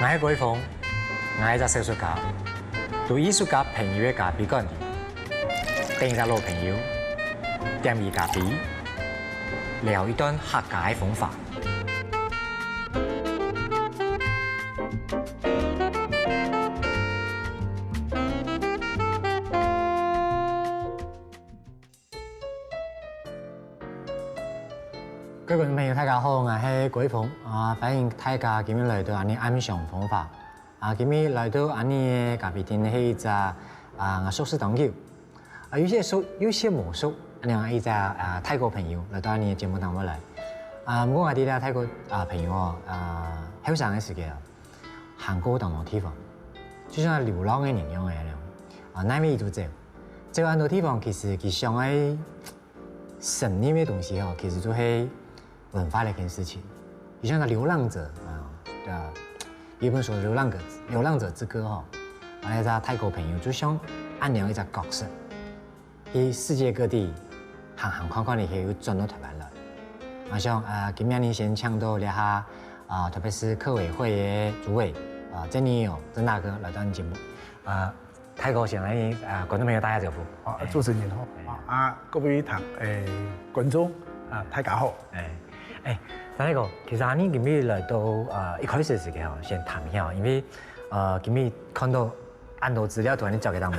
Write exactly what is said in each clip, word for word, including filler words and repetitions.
𠊎係郭一峰，𠊎係一隻小說家，在藝術家朋友个咖啡館裡，等一隻老朋友，點一咖啡，聊一段客家个風華。 各位觀眾朋友，大家好，𠊎係郭一峰啊，歡迎大家今日來到𫣆俚暗香風華。啊，今日來到𫣆俚个咖啡廳係一隻啊，𠊎熟識當久，啊，有些熟，有些無熟，恁樣一隻啊，大哥朋友來到𫣆俚个節目當中來。啊，毋過𠊎知這大哥啊朋友哦，啊，後生个時節哦，行過當多地方，就像流浪个人樣个恁樣，啊，哪位佢都走。走恁多地方，其實佢想愛 深入个東西吼，其實就係文化个一件事情。就像个流浪者啊，對啊，有本書《流浪者》，《流浪者之歌》吼，𠊎个大哥朋友就像恁樣一隻角色，去世界各地行行看看以後，又轉到台灣來。𠊎想，呃，今晡日先請到這下，啊，特別係客委會个主委，啊，鄭義友，鄭大哥來到𫣆節目，啊， 大哥先來，呃，觀眾朋友打下招呼。好，主持人好，啊，各位聽，誒，觀眾，啊，大家好。誒，誒，鄭大哥，其實啊，你今日來到，呃，一開始个時間哦，先談一下哦，因為，呃，今日看到恁多資料，突然間交給他們。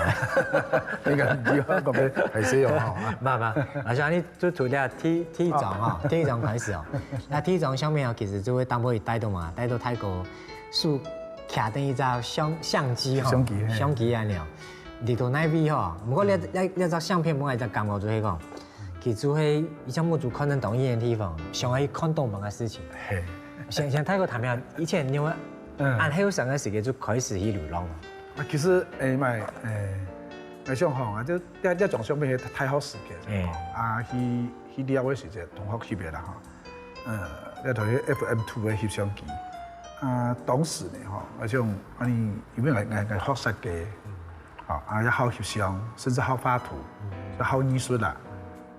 那個，你要講个，還是有哈？慢慢，而且你就除了第，第一張哈，第一張開始哦。那第一張上面哦，其實就會當初你帶到嘛，帶到大哥 手擎等一隻相，相機吼，相機，嘿。相機恁樣。你到哪位吼？毋過這，嗯。這，這隻相片分𠊎一隻感覺就係講，其實係一隻目珠看得到遠个地方，想愛看到麼个事情。嘿。像，像大哥談呀，以前你有，嗯。恁後生个時間就開始去流浪了。啊，其實，誒，嘛，誒，𠊎想吼，啊，就這，這張相片係大學時間，嗯。啊，去，去尞个時節，同學翕个啦吼。 呃，這台F M two个翕相機。啊，當時呢，吼，𠊎想，恁呢，因為𠊎，𠊎，𠊎學設計，吼，啊，也好翕相，甚至好畫圖，也好藝術啦。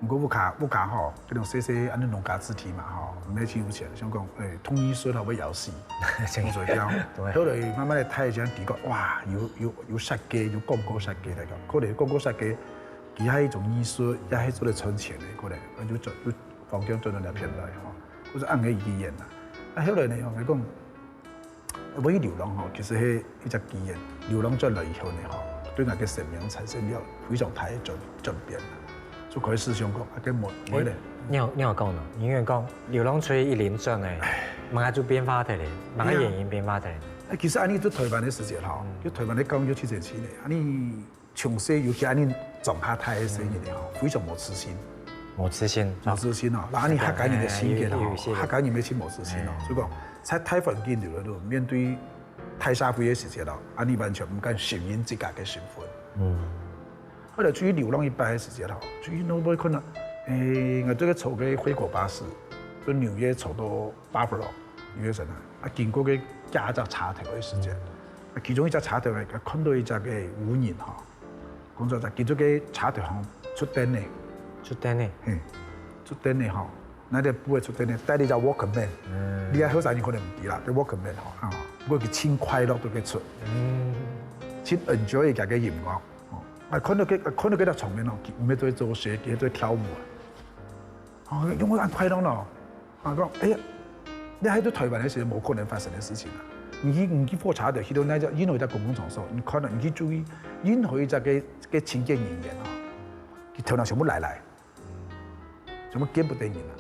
毋過屋下，屋下吼，該種細細恁呢農家子弟嘛，吼，毋係真有錢，想講，誒，讀藝術吼，會枵死，無才調。對。後來慢慢个大一下，知覺，哇，有，有，有設計，有廣告設計來講，可能廣告設計，佢也係一種藝術，也係做得賺錢个，可能，就做，就 方向轉到該片來吼，或者恁个語言啦。啊，後來呢，𠊎講，我去流浪吼，其實係一隻機緣。流浪轉來以後呢，吼，對𠊎个生命產生了非常大个轉，轉變啦。就開始想講，啊，該無，無咧。你有，你有講喏，你有講流浪出去一輪轉呢，麼个就變化忒咧，麼个原因變化忒咧？啊，其實恁呢在台灣个時節吼，嗯。在台灣个教育體制呢，恁呢 從細尤其恁呢長下大个細人仔吼，非常無自信。無自信。無自信哦，然後你客家人个性格吼，哎，有，有一些人。客家人乜盡無自信哦。嗯。所以講，在大環境裡頭，面對大社會个時節咯，啊，你完全毋敢承認自家个身份。嗯。後來出去流浪一擺个時節咯，出去都會看到，誒，𠊎這個坐个回國巴士，從紐約坐到 Buffalo，紐約城啊，啊，經過个幾隻車頭个時節，啊，其中一隻車頭个，看到一隻个烏人吼，講做在其中个車頭項出燈呢，出燈呢，嘿，出燈呢吼，拿隻布仔出燈呢，戴一隻Walkman，嗯。你這後生人可能毋知啦，這Walkman吼，啊，不過佢盡快樂在該出，嗯。盡enjoy佢个音樂，吼，啊，看到該，看到該隻場面吼，佢毋係在做事，佢在跳舞啊。 哦，用到恁快樂咯。啊，講，哎呀，你還在台灣个時候無可能發生个事情啊。你去，你去火車頭，去到該隻任何一隻公共場所，你看到你去注意任何一隻个，个清潔人員哦，佢頭腦全部犁犁，全部見毋得人啊。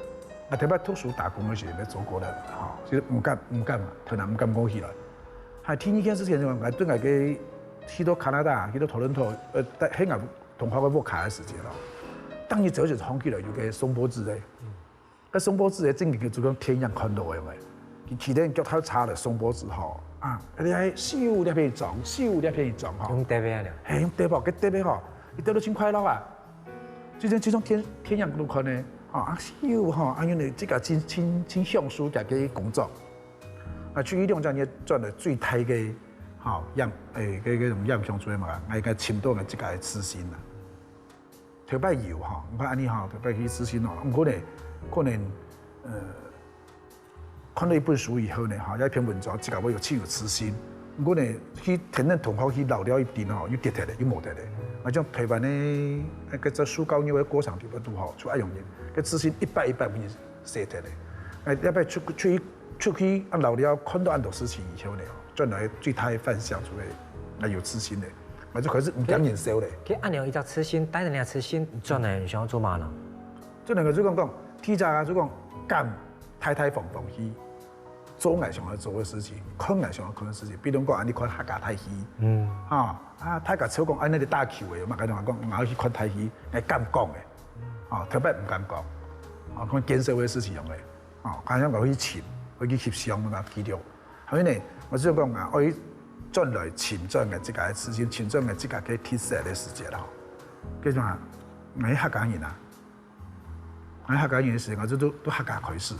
啊，特別讀書打工个時候也做過了，吼，就是毋敢，毋敢嘛，頭腦毋敢講起來。還第二件事情就係，對𠊎个去到加拿大，去到多倫多，呃，在，在𠊎同學个屋下个時節咯，當日朝晨䟘起來有个送報紙个， 該送報紙个正經个就講電影看到个，有無？佢騎等腳踏車來送報紙吼，啊，你愛收這片裝，收這片裝吼。用貼个啊？嘿，用貼哦，該貼个吼，佢貼到盡快樂啊。就像，就像電，電影都看呢，吼，啊，收吼，啊，因為自家盡，盡，盡享受自家个工作。啊，就一兩隻月賺了最大个，吼，影，誒，該，該種影響最嘛，𠊎應該尋到𠊎自家个自信啦。 頭擺有吼，你看恁呢吼，頭擺去試身哦，毋過呢，可能，呃，看到一本書以後呢，哈，有一篇文章，自家會有盡有自信。毋過呢，去聽聽同學去嘮嘮一陣吼，又跌忒咧，又無忒咧。啊，像台灣个那個在樹高牛个過程裡背肚吼，就愛用人，个自信一擺一擺分人洗忒咧。哎，要不然出出去出去啊嘮嘮，看到恁多事情以後呢，轉來最大个反省就係，啊有自信咧，啊就開始毋驚人笑咧。其實恁樣一隻自信，帶等你个自信，轉來想要做麼呢？這兩個就講講，第一隻啊，就講敢大大方方去做𠊎想愛做个事情，看𠊎想愛看个事情。比如講，恁樣看客家大戲，嗯，哈，啊，大家就講，恁樣个打球个，嘛，該種講，𠊎愛去看大戲，𠊎敢講个，啊，特別毋敢講，啊，看見笑个事情樣个，啊，好像𠊎會去尋，會去翕相，會去記錄。所以呢，𠊎就講啊，愛轉來尋轉个自家个事情，尋轉个自家个特色个時節吼。叫做啊，𠊎客家人啊， 𠊎客家人个時間，就都都客家開始。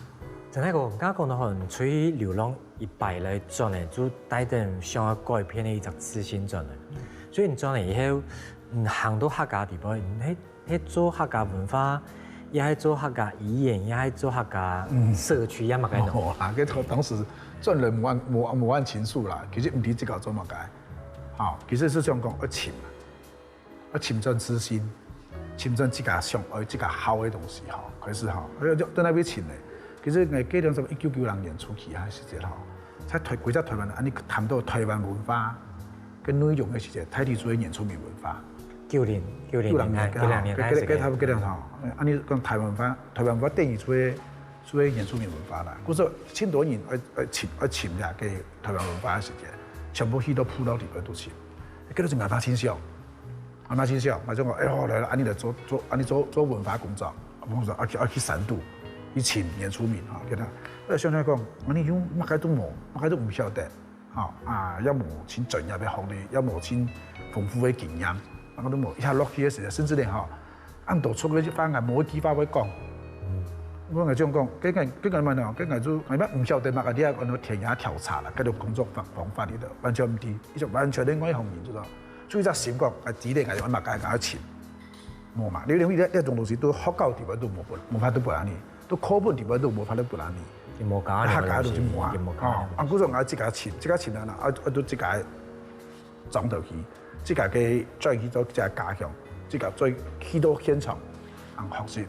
真个講，剛剛講到吼，你出去流浪一擺來轉來，就帶等想要改變个一隻自信轉來。所以你轉來以後，你行到客家地方，你係係做客家文化，也係做客家語言，也係做客家社區，也麼个呢？哦，啊，該當當時轉來無按無無按清楚啦，其實毋知自家做麼个。好，其實係想講愛尋啊。 愛尋轉自信，尋轉自家想愛、自家好个東西吼，開始吼，哎呀，就在那邊尋咧。其實𠊎記得係一九九零年初期个時節吼，在台規隻台灣恁樣談到台灣文化个內容个時節，大體就係原住民文化。九零九零年代，九零年代，九零年代該該該差不多該樣吼，恁樣講台灣文化，台灣文化等於就係就係原住民文化啦。故所盡多人愛愛尋愛尋這个台灣文化个時節，全部去到部落裡背肚尋，該都係蠻大清秀。 啊，嘛真想，嘛想講，哎喲，來了，恁樣來做做，恁樣做做文化工作，文化工作，啊去啊去山肚，去尋原住民吼，跟佢，啊想想講，恁樣又麼个都無，麼个都毋曉得，吼，啊，也無盡專業个學歷，也無盡豐富个經驗，麼个都無，一下落去个時節，甚至連吼，恁多出个話，𠊎無个地方會講。我𠊎就講，跟𠊎跟𠊎問哦，跟𠊎就𠊎乜毋曉得嘛，𠊎這樣講田野調查啦，該種工作方方法裡頭，完全毋知，一種完全另外一方面，就係。 所以隻心講，啊，知咧，𠊎愛嘛，𠊎𠊎愛尋，無嘛。你你你這種東西，都學校裡背都無分，無法度分你，都課本裡背都無法度分你。你無教你客家都係無啊你無。教哦，啊，故所𠊎自家尋，自家尋啊，啊，啊，都自家莊頭去，自家个轉去到自家家鄉，自家再去到現場，啊，學習。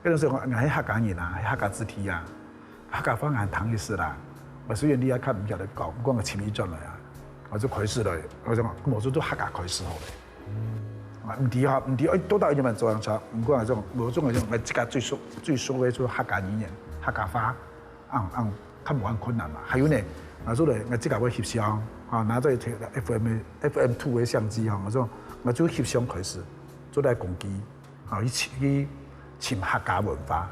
該種時候，𠊎係客家人啊，係客家子弟啊。 客家話還聽一時啦。𠊎雖然這下較毋曉得講，毋過𠊎尋佢轉來啊，𠊎就開始了。𠊎講，無就做客家開始好咧。啊，毋知哈，毋知，哎，到底愛仰般做樣子，毋過𠊎講，無就𠊎講，𠊎自家最熟最熟个就客家語言、客家話，恁恁較無恁困難嘛。還有呢，𠊎做咧，𠊎自家會翕相，啊，拿著一台F M F M two个相機哈，𠊎講，𠊎就翕相開始，做來攻擊。 吼，去尋去尋客家文化，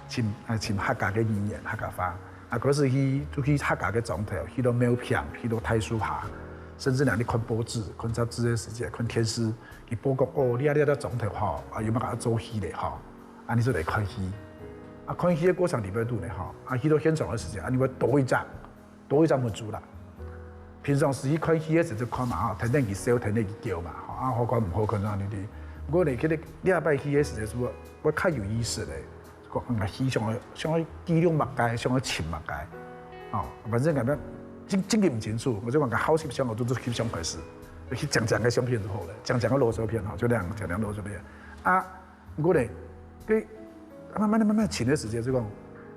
尋啊尋客家个語言、客家話。啊，開始去就去客家个莊頭，去到廟坪，去到大樹下，甚至連你看報紙、看雜誌个時節，看電視，佢報講哦，你啊你啊莊頭吼，啊有麼个做戲咧吼，啊你就來看戲。啊看戲个過程裡背肚呢吼，啊去到現場个時節，啊你會多一隻 多一隻目珠啦。平常時去看戲个時節就看嘛吼，聽聽佢笑，聽聽佢噭嘛吼，啊好看毋好看啊呢啲。毋過呢，佢這擺戲个時節係會較有意思咧，講嗯戲想愛想愛記錄麼个，想愛尋麼个，哦，反正感覺真真个毋清楚，𠊎就講个好翕相，𠊎都係翕相開始，翕靚靚个相片就好咧，靚靚个老照片吼，就恁靚靚老照片。啊，毋過呢，佢慢慢慢慢尋个時節就講，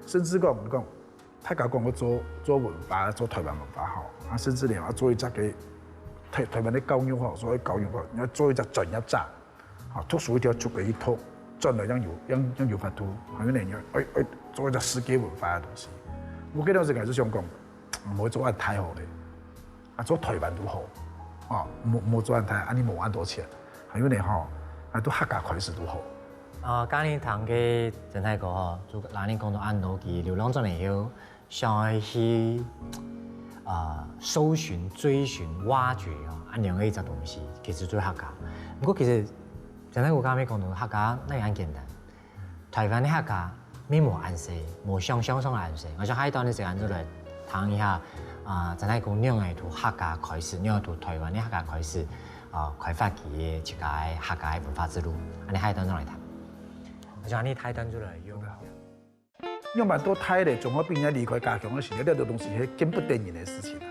甚至講講。 大家講愛做做文化，做台灣文化吼，啊，甚至連愛做一隻个台台灣个教育吼，所謂教育吼，你愛做一隻專業者，吼，讀書一定愛出國去讀，轉來正有正正有法度，還有呢，你愛愛愛做一隻世界文化个東西。𠊎該當時𠊎就想講，毋好做恁大好咧，啊，做台灣都好，哦，毋好毋好做恁大，恁樣無恁多錢，還有呢吼，啊，都客家開始都好。啊，今日聽个陳大哥吼，就拉你講到恁多，佢流浪轉來以後， 想愛去啊搜尋、追尋、挖掘啊，恁樣个一隻東西，其實就係客家。毋過其實，像頭先𠊎頭先講到客家哪恁簡單，台灣个客家並無恁細，無想像中恁細。𠊎想下一段个時間就來談一下啊，像頭先講仰仔對客家開始，仰仔對台灣个客家開始啊，開發佢个自家个客家个文化之路。恁樣下一段再來談。𠊎想恁樣下一段就來用。仰般到大了，中學畢業離開家鄉个時節，這兜東西係見不得人个事情啊。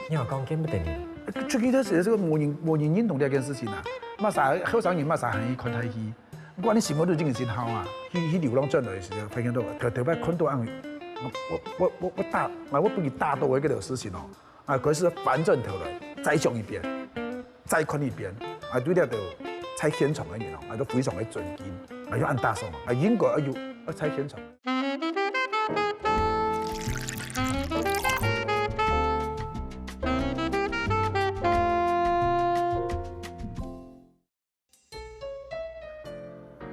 你有講見不得人？出去个時節，這个無人無人認同這件事情啊。麼儕後生人麼儕還去看大戲，毋過你心目中已經真好啊，去去流浪轉來个時節，發現到頭頭擺看到恁，我我我我我打，我分佢打到个這个事情哦，啊，開始翻轉頭來，再想一遍。 再看一遍，啊，對這兜在現場个人哦，啊，都非常个尊敬，啊，又恁打爽，啊，應該要有愛在現場。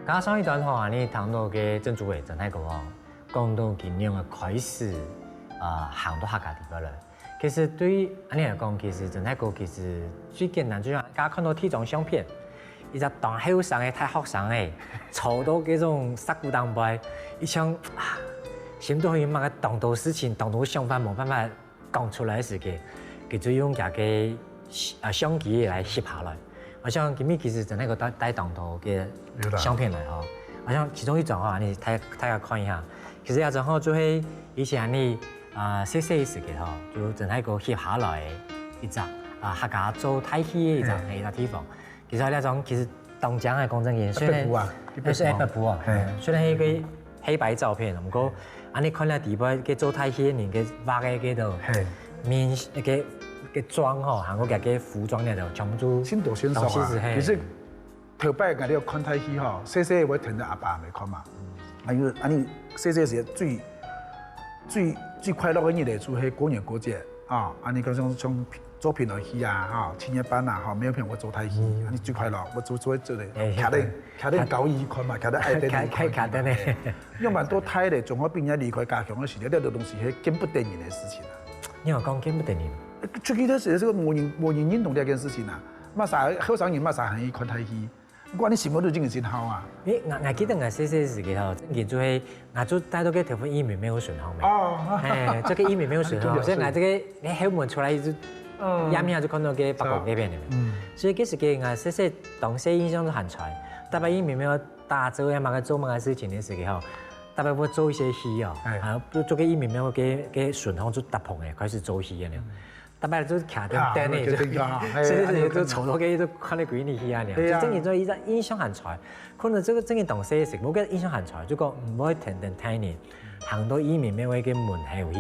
加上一段吼，恁呢談到个鄭祖偉真係个哦，講到佢仰仔開始，啊，行到客家地方來。 其實對於恁呢來講，其實真係个，其實最簡單，就像大家看到第一張相片，一隻當後生个大學生仔，坐到該種石牯頂背，一像啊，心肚有麼个當多事情，當多想法，無辦法講出來个時節，佢就用佢个啊相機來翕下來。我想今日其實真係个帶帶當多个相片來吼。我想其中一張吼，你大大家看一下，其實這張吼就係以前你 啊，細細个時節吼，就真係个翕下來一隻啊，客家做大戲个一隻一隻地方。其實這種其實當靚个講真个，雖然係北埔啊，係北埔啊，雖然係一個黑白照片，毋過恁呢看了底背个做大戲个人个畫个該兜面那個个妝吼，還有佢个服裝那兜，全部都新多新少啊。其實 頭擺𠊎兜看大戲吼，細細會跈等阿爸阿姆看嘛。啊，因為恁呢細細時最最最快樂个日子就係過年過節啊，恁呢講像像做檳榔戲啊，吼，七月半啊，吼，廟邊會做大戲，恁呢最快樂，𠊎就就會做咧，徛等徛等高一看嘛，徛等矮等看嘛。仰般到大咧，中學畢業離開家鄉个時節，這兜東西係見不得人个事情啊。你有講見不得人？出去个時節，這个無人無人認同這件事情啊。 麼儕後生人麼儕還去看大戲，毋過你心目中已經真好啊。誒，𠊎𠊎記得𠊎細細時節吼，正經就係𠊎就戴到該頭份義民廟个順風咩。哦，嘿，這個義民廟順風，所以𠊎這個誒後門出來就，嗯，下面就看到該北角該片个。嗯，所以該時節𠊎細細當細印象都還在，大伯義民廟打坐呀，麼个做麼个事情个時節吼，大伯會做一些戲哦，啊，做該義民廟个个順風就搭棚誒，開始做戲个呢。 大伯就徛等等呢，就就坐到該就看到歸日戲啊，就正經做一隻印象還在。可能這個正經當細時，無个印象還在，就講毋會跈等大人，行到義民廟个門口去，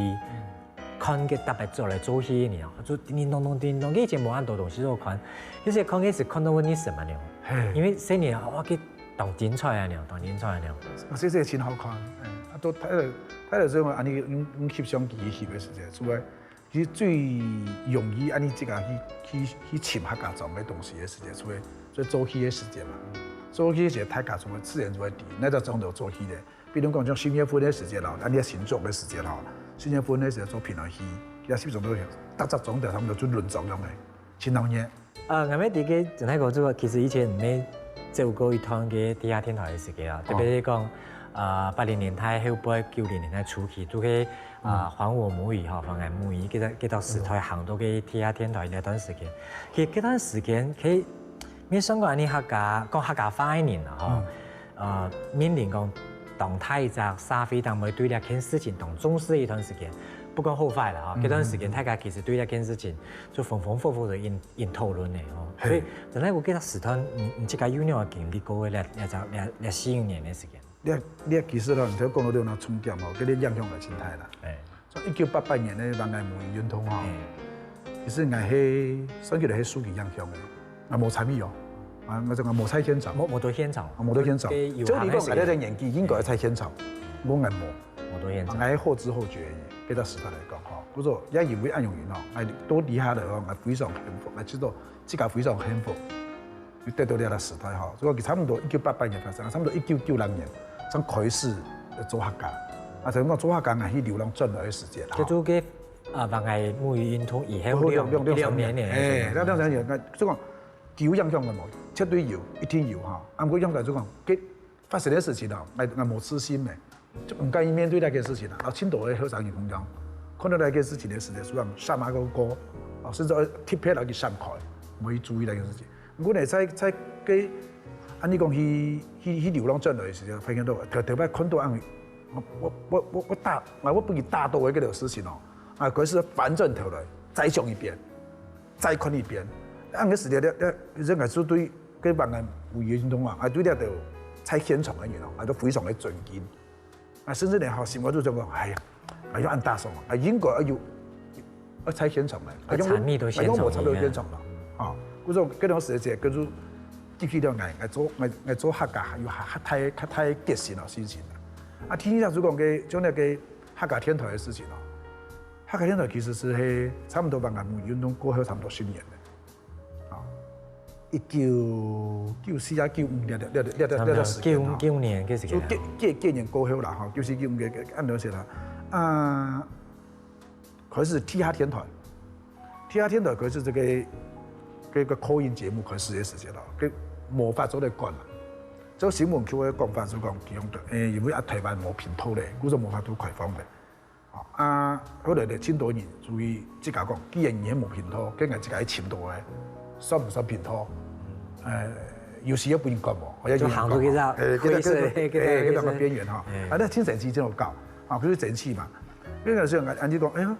看該大伯做來做去呢，就叮叮咚咚叮咚，以前無恁多東西好看，有時看个時看到會入神啊呢，因為細人啊，哇，該當精彩啊呢，當精彩啊呢。細細真好看，啊，都大大大時候恁呢用用翕相機去翕个時節，出來 其實最容易恁呢自家去去去尋客家庄个東西个時節，就係就係做戲个時節嘛。做戲个時節，大家就會自然就會知，哪隻庄頭做戲咧。比如講像四月份个時節咯，恁呢新竹个時節咯，四月份个時節做檳榔戲，其實四種都有，逐隻庄頭差不多就輪莊樣个，真鬧熱。 呃，𠊎乜知个，真係講這個，其實以前毋係只有過一段个地下電台个時間啊，特別係講，呃，八零年代後背、九零年代初期，都係啊，還我母語吼，還我母語，這個這個時代行到个地下電台那段時間。其實這段時間，可以，面上講恁呢客家，講客家話个人啊，吼，呃，面臨講當大一隻社會當中對這件事情當重視个一段時間，不管好壞啦，吼，這段時間大家其實對這件事情 就風風火火个因因討論个吼。所以真係有幾多時段，你你自家有恁樣个經歷過个這這這這四五年个時間。你你其實咯，你頭講到這種重點吼，這個影響个心態啦。哎，從一九八八年个萬巒母語運動吼，其實𠊎係算起來係受佢影響个，𠊎無參與哦，啊，𠊎就講無在現場，無無到現場，啊，無到現場。就你講，𠊎這個年紀應該在現場，我𠊎無。 我都現場。𠊎後知後覺，別个時代來講吼，故所也因為恁樣哦，𠊎到這下來吼，𠊎非常幸福，𠊎知道自家非常幸福，有得到這個時代吼。所以佢差不多一九八八年發生，差不多一九九六年正開始做客家。啊，就講做客家，𠊎去流浪轉來个時節啦。就做个啊，萬巒母語運動以後兩兩兩年呢，哎，那兩三年，那這個有影響个無？絕對有，一定有哈。啊，毋過應該就講，佢 發生个事情啊，𠊎𠊎無自信咩，就毋敢去面對該個事情啊。然後盡多个後生人朋友，看到該個事情个時節，雖然閃啊个過，啊，甚至愛特別來去閃開，無去注意該個事情。毋過呢，在在該恁樣講去去去流浪轉來个時節，發現到頭頭擺看到恁樣我我我我我打，我不给打倒的這个事情哦，啊，可是翻轉頭來再想一遍，再看一遍。啊，該時節，這這這个是對該灣仔五一運動啊，啊，對這个在現場的人哦，啊，都非常的尊敬。啊，甚至連吼，心肝肚想講，哎呀，啊，要恁大聲啊，啊，應該要有要在現場咧，啊，要參與到現場啊，要無差不多裡面現場了。啊，故所這段時間，跟住激起了𠊎，𠊎做𠊎𠊎做客家有較較大較大決心啊，信心啊。啊，聽一下就講个，像那个客家電台的事情哦，客家電台其實是係差不多灣仔五一運動過後差不多十年了，啊，一九九四啊九五年了了了了了了時間哈。九九年个時間就，戒戒戒严过后啦，吼，九四九五个个安到时啦，啊，开始地下电台，地下电台开始这个这个 call in 节目开始个时间咯，个无法做得管啦。照新闻局个讲法就讲，其中的，诶，因为啊台湾无频道咧，故所无法度开放咧。啊，后来咧，真多人注意自家讲，既然你无频道，跟俺自家一千多个，算不算频道？呃，有时也不能讲哦，好像就行到这个诶，灰色的这个这个诶，这个灰色边缘哈哎，啊，那青山期真有搞啊，可是争气嘛。那个时候俺俺就讲，哎呀，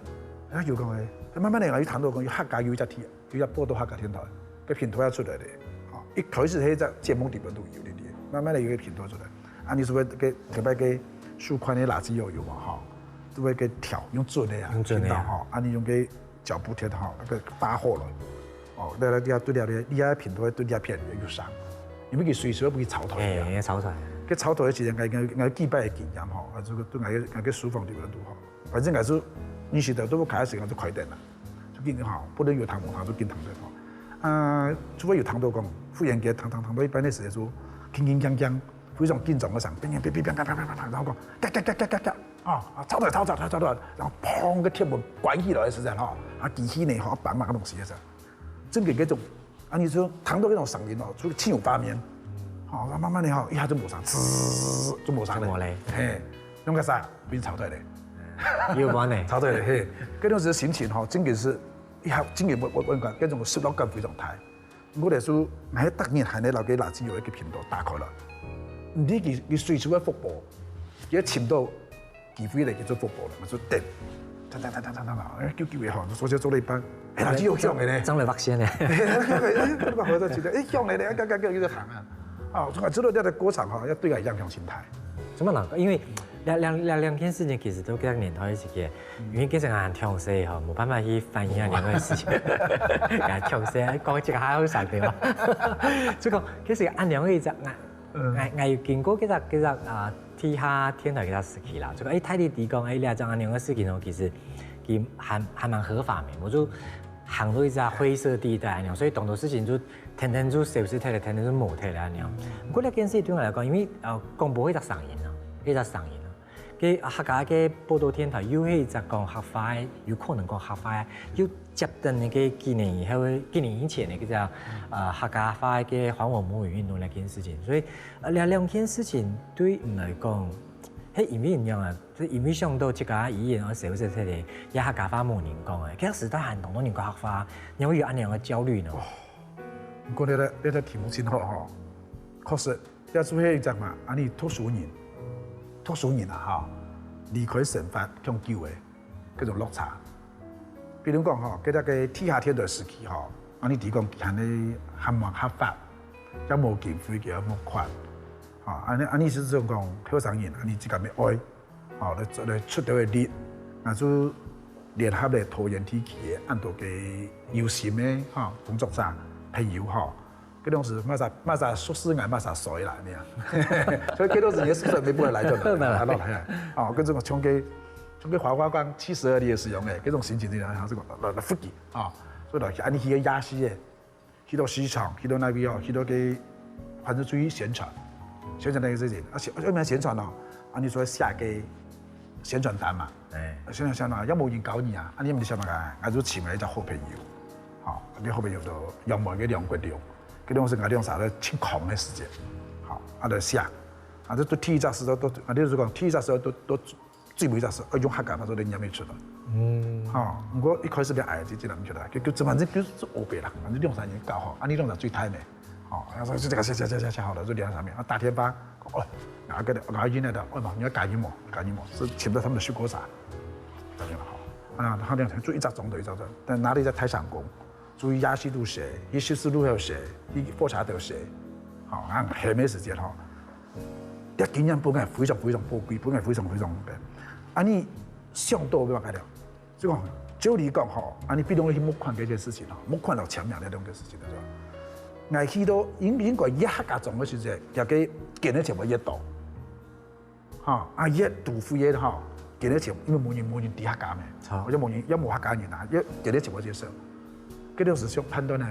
哎呀，有讲哎，慢慢的俺就谈到讲，有客家有一家天，有一家报道客家电台，个频道要出来的，啊，一开始黑在节目里面都有的，慢慢的有一个频道出来，啊，你是不是给特别给收看的垃圾油有嘛哈？都会给调用准的啊，用准的啊频道哈，啊，你用个脚步贴哈，那个发货了，哦，那那要对了，你要频道对了片有上，因为给随时不给潮头一样。哎，潮出来。个潮头的时间，我我我几摆的经验吼，啊，这个对我个我个书房里面都好。反正我是，你晓得，都开始我就开店了，就紧张哈，不能有糖无糖，就紧张的哈。啊，除非有糖豆讲，忽然间糖糖糖到一半的时间说，铿铿锵锵，非常紧张的声，乒乒乒乒乒乒乒乒乒，然后讲，嘎嘎嘎嘎嘎嘎，啊啊，吵吵吵吵吵吵，然后砰个铁门关起来的时间哈，啊，机器呢哈，板嘛个东西的时候，真个这种，啊，你说糖豆那种声音哦，就轻有画面，好，然后慢慢的哈，一下就没声，滋，就没声了，就没了嘿，用个啥，被你吵出来了。有关呢。潮对了，嘿，搿种是心情吼，真个是，呀，真个我我我讲，搿种失落感非常大。我来说，俺逐日还在老给垃圾有一个频道打开了，你佢佢随时会复播，佢寻到机会来去做复播了，我说等，等等等等等等，哎，救救也好，说就做了一半，哎，垃圾又响了呢。张磊发现呢，哎，那个回到去的，哎，响了呢，刚刚刚又在喊啊，啊，我知道这个过程哈，要对俺一样用心态。怎么难过？因为两两两两件事情其实都跟年代一起个，因为跟这个很跳势哈，没办法去反映啊两个事情，很跳势，讲这个还好想对吧？这个其实按两个一只，俺俺俺有经过这个这个啊，地下天台这个时期啦，这个哎，太弟弟讲哎，两张按两个事情哦，其实佢还还蛮合法的，我就行到一只灰色地带那样，所以当多事情就天天就消失掉了，天天就没掉了那样。不过那件事对我来讲，因为呃，广播一只声音啊，一只声音啊。个客家个报道电台又系一只讲客话个，有可能讲客话个，又接等那个几年以后个，几年以前的个叫呃客家话个还我母语运动那件事情，所以呃两两件事情对你来讲，嘿，因为你样啊，是因为想到自家语言而少少个，也客家话冇人讲个，其实当多人讲客话，你会有恁样个焦虑呢？不过你的你的题目真好哈，确实，要注意一下嘛，啊，你读书人，读书人啊哈，离开生活更久的，这种落差。比如讲哈，给那个地下天台时期哈，啊，你提供其他的还蛮合法，也无经费，也无款，啊，安尼安尼是这种讲后生人，啊，你自家没爱。 吼，来做来出头个力，啊就联合咧桃园地区个恁多个有心个吼工作者朋友吼，搿种是马上马上熟识俺马上衰啦，你啊，所以搿种是也是没不会来的啦，来了来，哦，搿种像个像个花花光七十二里的使用诶，搿种心情这样，这个来来福建啊，所以来安尼去个亚细个。 去到市场，去到那边哦，去到个，反正出去宣传，宣传那个事情，啊，宣，为什么宣传呢？啊，你说写个宣传单嘛，哎，宣传宣传，要么人搞你啊，啊，你们想嘛，啊，就请了一个好朋友，好，那好朋友都要么个梁国良，搿种是俺两三个清空的时间，好，啊，就写，啊，这都第一只是都都，啊，就是讲第一只是都都 最尾只是，哎，用客家话做个念一出来。嗯，哈，我一开始个哎，这这两出来，就就反正就是黑白啦，反正两三年搞好，啊，你两三最太美，好，然后说这个写写写写写好了，就两三年，啊，打电话，哦，啊，个个人呢，哦嘛，你要加入無？加入無？係差不多差不多十个啥，加入好。啊，他讲就一隻庄到一隻庄，但哪裡在太上宫，注意夜市都寫，去十字路口寫，去火車頭寫，好，啊，下暝時間吼，這經驗本來非常非常寶貴，本來非常非常寶貴。啊，你想到要改了。 就講，照理講吼，啊，你比如講去募款這件事情吼，募款摎簽名這兩个事情，對吧？𠊎去到應應該越客家庄个時節，這个捐个錢會越多，哈，啊，越都會越好，捐个錢，因為無人無人知客家咩，好。或者無人也無客家人啊，越捐个錢會越少。這个係想判斷个。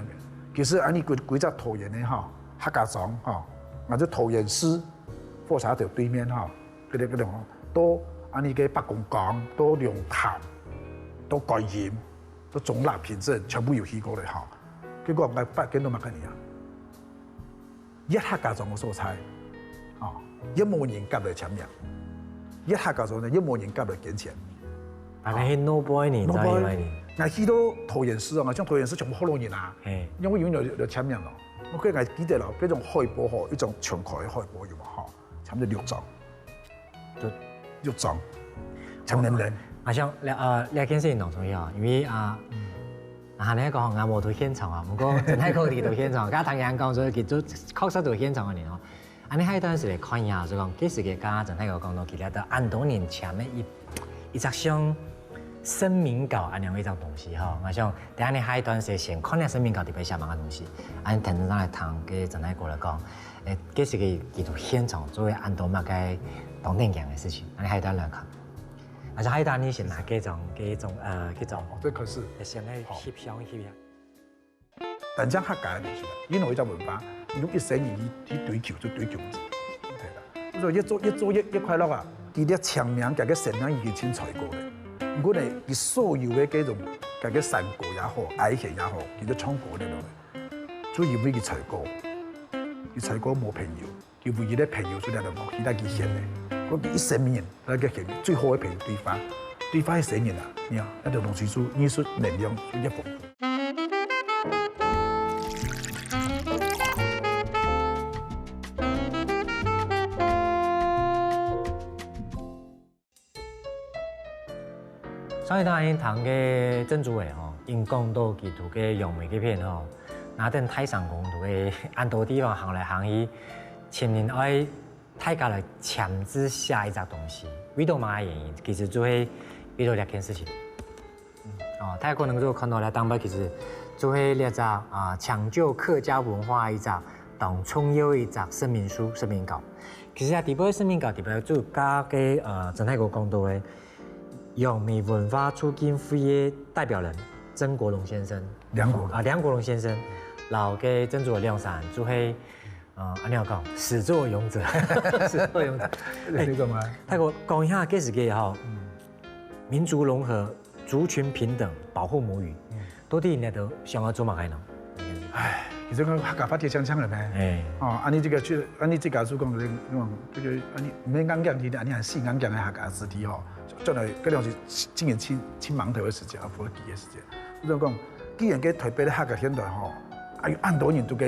其實啊，你規規隻桃園个吼，客家庄吼，啊，就桃園市火車頭對面吼， 个个个吼，到恁呢个伯公館，到龍潭，到觀音，到中壢、平鎮，全部有去過了吼。結果𠊎發現到麼个呢啊？越客家庄个所在，哦，也無人敢來簽名，越客家庄呢，也無人敢來捐錢。大家去no boy呢，no boy，你知道嗎？𠊎去到桃園市啊，像桃園市全部福佬人啊，嘿，因為有人有簽名咯。我个𠊎記得咯，該種海報吼，一種全開个海報有無吼？差不多六張。 就六張，強人人。啊，像這呃這件事情當重要，因為啊，啊，你講𠊎無到現場啊，毋過陳太公佢到現場，剛剛聽人講說佢就確實到現場个人哦。啊，你下一段時間看一下，就講其實佢剛剛陳太公講到，其實都恁多年前个一一隻像聲明稿恁樣一隻東西吼，𠊎想等下你下一段時間先看下聲明稿裡背寫麼个東西，啊，你等陣來聽該陳太公來講。 誒，這係佢佢到現場做个恁多麼个當正經个事情，恁呢還有得來看。而且還有得你先拿這種這種呃這種，哦，這可是先个翕相翕相。但像客家个東西，因為一隻文化，你用一生人去去追求，就追求毋止，對啦。所以越做越做越越快樂啊！佢个簽名，佢个聲音已經盡唱歌了。毋過呢，佢所有个這種，佢个山歌也好，哀弦也好，佢都唱歌了落來。 就因為佢唱歌，佢唱歌無朋友，佢唯一个朋友就係佢，佢在佢選个。佢一生人，佢个選最好个朋友對話，對話个生人啊，你看，那種東西就藝術能量就越豐富。 上一段𠊎聽个鄭主委吼，因講到佢在該楊梅該片吼，拿等大聲公在該恁多地方行來行去，請人愛大家來簽字寫一隻東西，為著麼个原因？其實就係為著這件事情。哦，大家可能就看到這頂背，其實就係這隻啊，搶救客家文化一隻當重要一隻聲明書、聲明稿。 其實啊，底背个聲明稿底背就加个呃，陳太公講到个楊梅文化促進會个代表人曾國龍先生，梁國龍。啊，梁國龍先生，摎个鄭主委兩儕就係呃，恁樣講，始作俑者，始作俑者。哎，你講啊？太公講一下，這時个吼，民族融合、族群平等、保護母語，到底你兜想要做麼个呢？ 唉，其實講客家話題強強了咩？哎，哦，恁呢這個就，恁呢這個就講，講這個恁呢毋免硬講，其實恁呢還係硬講个客家子弟吼，將來這兩是今年盡盡忙頭个時節，啊，福氣个時節。我就講，既然个台北个客家現代吼，啊有恁多人都个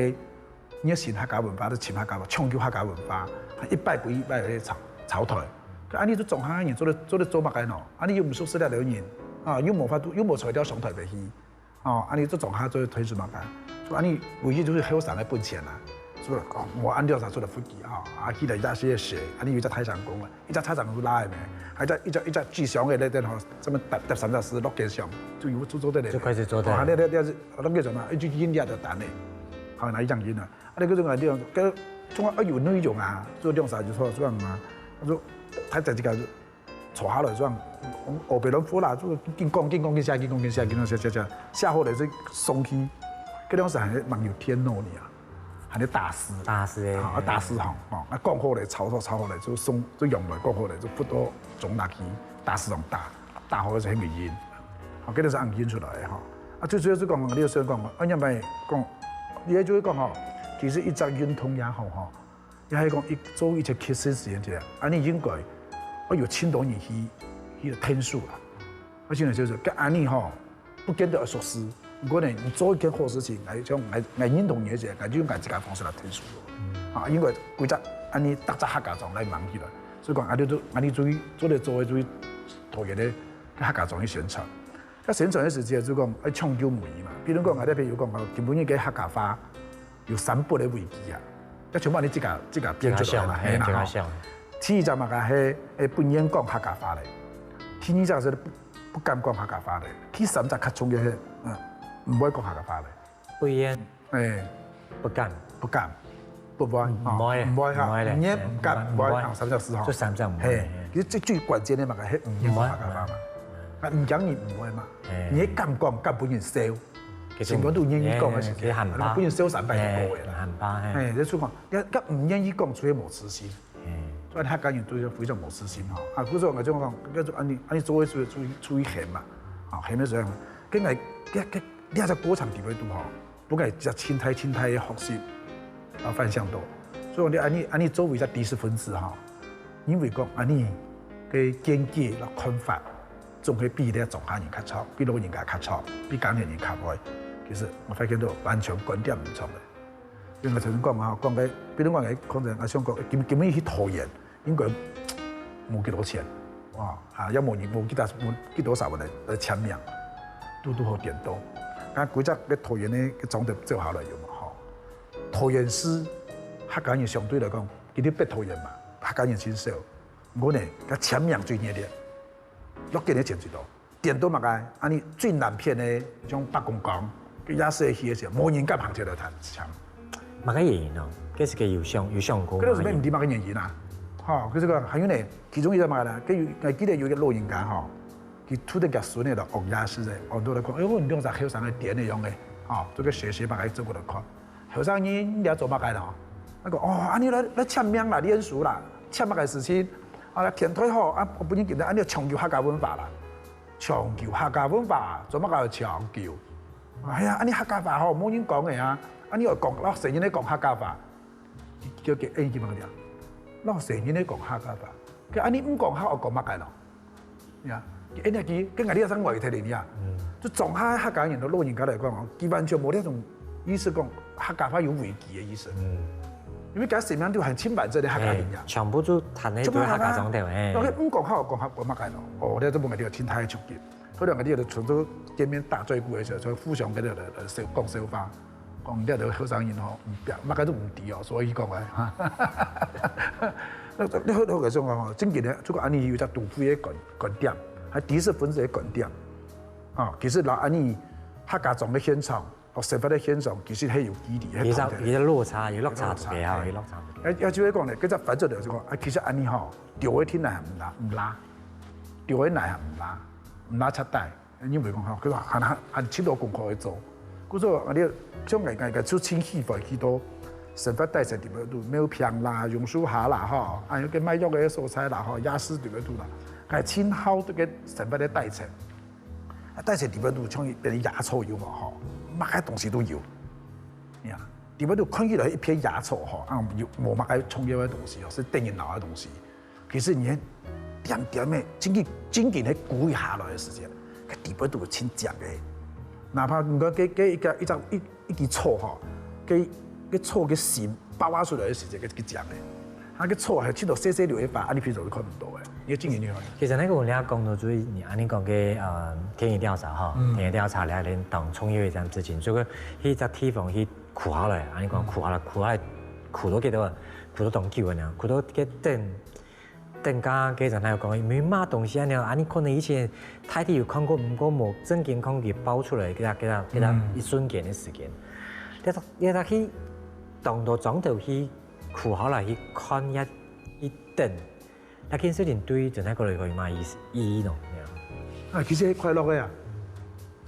熱心客家文化，都尋客家文，搶救客家文化，一敗不一敗个潮潮台。可恁呢就總下人做得做得做麼个喏？恁呢又毋熟悉了人，啊，又無法度，又無材料上台北去。 哦，恁呢做莊下做推出麼个？所以恁呢唯一就係後生个本錢啦。所以講，𠊎恁樣才做得福氣吼，啊，去了一大些事，恁呢有一隻大聲公啊，一隻大聲公就拉个咩，還一隻一隻一隻紙箱个咧，等吼，上面搭搭三隻字落肩上，就有就做得咧。就開始做得。哦，恁呢咧咧落肩上嘛，一句音樂就彈咧，好，那一樣音啊，啊，那個種啊，這樣，跟中間啊有內容啊，做兩三就錯，這樣嘛，他說他在這個 坐下來就講，烏白亂呼啦，就緊講緊講緊寫，緊講緊寫，緊講寫寫寫，寫好了就送去。該當時還係蠻有電腦呢啊，還係打字。打字欸。啊，打字吼，哦，啊講好了，抄抄抄好了，就送就用來講好了，就發到總那去，打字上打，打好了就很有印。好，該當時恁印出來个吼。啊，最主要是講，你有想講，啊，你毋係講，你也就係講吼，其實一隻運動也好吼， 也係講一做一切決策時間，恁呢應該愛有盡多人去去𢯭手啦。愛盡多人就係，該恁呢吼，不見得愛熟事。毋過呢，你做一件好事情，𠊎像𠊎𠊎認同你个時，𠊎就用𠊎自家方式來𢯭手咯。啊，應該歸隻恁呢逐隻客家庄來挷起來。所以講，啊，你就，啊，你就去做得做个，就去桃園个客家庄去宣傳。該宣傳个時節就講愛搶救母語嘛。比如講，𠊎這片有講到，今晡日个客家話有三不个危機啊，這全部恁呢自家，自家編出來啦，自家想，嘿，嘿啦，吼。自家想。第一隻嘛，係，係不願講客家話咧。第二隻係不，不敢講客家話咧。第三隻較重要係，嗯，毋會講客家話咧。不願，哎，不敢。不敢，不會，吼，毋會咧，毋會哈，毋會咧，毋願、毋敢、毋會，毋會。吼，三隻字吼。這三隻毋會，嘿，嘿。其實最，最關鍵个嘛，係毋願講客家話嘛。毋會。啊，毋驚人毋會嘛，嘿。你敢講，敢分人笑，這種，心肝肚願意講个時間，嘿，嘿，很怕。啊，分人笑三擺就過个啦。嘿，很怕，嘿。嘿，這就講，你，你毋願意講，就會無自信。 嘿。所以客家人都係非常無自信吼。啊，故所𠊎就講，叫做恁呢，恁呢做伙出去，出去，出去行嘛，吼，行个時候，跟𠊎，這，這，這隻過程裡背肚吼，分𠊎一隻盡大盡大个學習，啊，反省到。所以講你恁呢，恁呢作為一隻知識分子吼，因為講恁呢个見解摎看法，總係比這莊下人較著，比老人家較著，比工人較會。其實𠊎發現到完全觀點毋同个。 因為𠊎頭先講啊，講个，比如講个，可能𠊎想講，今，今日去桃園，應該無幾多錢，啊，啊，也無人，無幾多，無幾多少人來，來簽名，堵堵好顛倒。啊，規隻个桃園个，个總得做下來有嘛，吼。桃園市客家人相對來講，佢兜北桃園嘛，客家人盡少，毋過呢，佢簽名最熱烈。 落緊个錢最多。顛倒麼个？恁呢最南片个，像伯公館，佢夜市去个時候，無人敢行出來談錢。麼个原因呢？這係个有想，有想過嗎？這係毋知麼个原因啊。吼，佢這個還有呢，其中一個麼个呢？佢有，𠊎記得有一個老人家吼，佢拄等佢孫仔咯，往夜市个，往到來看，哎喲，你兩隻後生个癲个樣个，吼，做個學習麼个做過來看。 後生人你來做麼个咯？佢講，哦，恁呢來，來簽名啦，連署啦，簽麼个事情？啊，來填推吼，啊，分人見到，恁呢搶救客家文化啦，搶救客家文化，做麼个要搶救？哎呀，恁呢客家話吼，無人講个啊，恁呢愛講，摎細人仔講客家話，叫佢，哎，佢問佢，摎細人仔講客家話，佢恁呢毋講客，愛講麼个咯？ 呀，哎，你看，跟𠊎這聲話題哩呀。嗯。就莊下客家人个老人家來講哦，佢完全無這種意識講客家話有危機个意識。嗯。因為佢生命中還盡完整个客家人呀。哎，全部就談个都係客家庄頭，哎。OK，毋講客，講客，講麼个咯？哦，這就問題有盡大个衝擊。後來𠊎兜就全部見面打嘴鼓个時候，就互相跟佢來，來笑，講笑話。 講這兜後生人吼，毋，麼个都毋知哦，所以講啊，哈。那，那，那，那个時候吼，正經个，這個恁呢有一隻都會个觀，觀點，還知識分子个觀點。啊，其實摎恁呢客家庄个現場，哦，生活个現場，其實係有距離，係其實，有落差，有落差个哈，有落差个。也，也就係講呢，這隻反轉就是講，啊，其實恁呢吼，對个天然毋罅，毋罅，對个內涵毋罅，毋罅徹底。 因為講吼，佢話還，還，還盡多功課愛做。故所𠊎兜像𠊎，𠊎，𠊎就盡喜歡去到生活底層裡背肚，廟坪啦、榕樹下啦吼，還有該賣藥个所在啦吼，夜市裡背肚啦，𠊎盡好這個生活个底層。啊，底層裡背肚像一片野草有無吼，麼个東西都有。呀，裡背肚看起來一片野草吼，啊，有無麼个重要个東西哦，係得人惱个東西。 其實你點點个，真緊，真緊个跍下來个時間，該裡背肚盡靚个。哪怕你講該，該一個，一隻，一，一枝草吼，該，該草个心爆發出來个時間，該，該靚个。啊，該草還盡多細細蕊个花，啊，你平常都看毋到个，你个真緊你看。其實那個我們要講的，就是你，啊，你講个，呃，田野調查哈，嗯。田野調查，你還能當創業這樣事情，所以去一隻地方去跍下來，啊，你講跍下來，跍下來，跍到幾多，跍到當久个呢？跍到該等 等下該陣還有講，有麼个東西恁樣，啊，你可能以前大體有看過，毋過無正經看佢爆出來，該个，該个，該个一瞬間个時間。你，你去當多庄頭去，跍下來去看一，一等，那件事情對於真正過來講有麼个意思，意義呢？啊，其實係快樂个啊。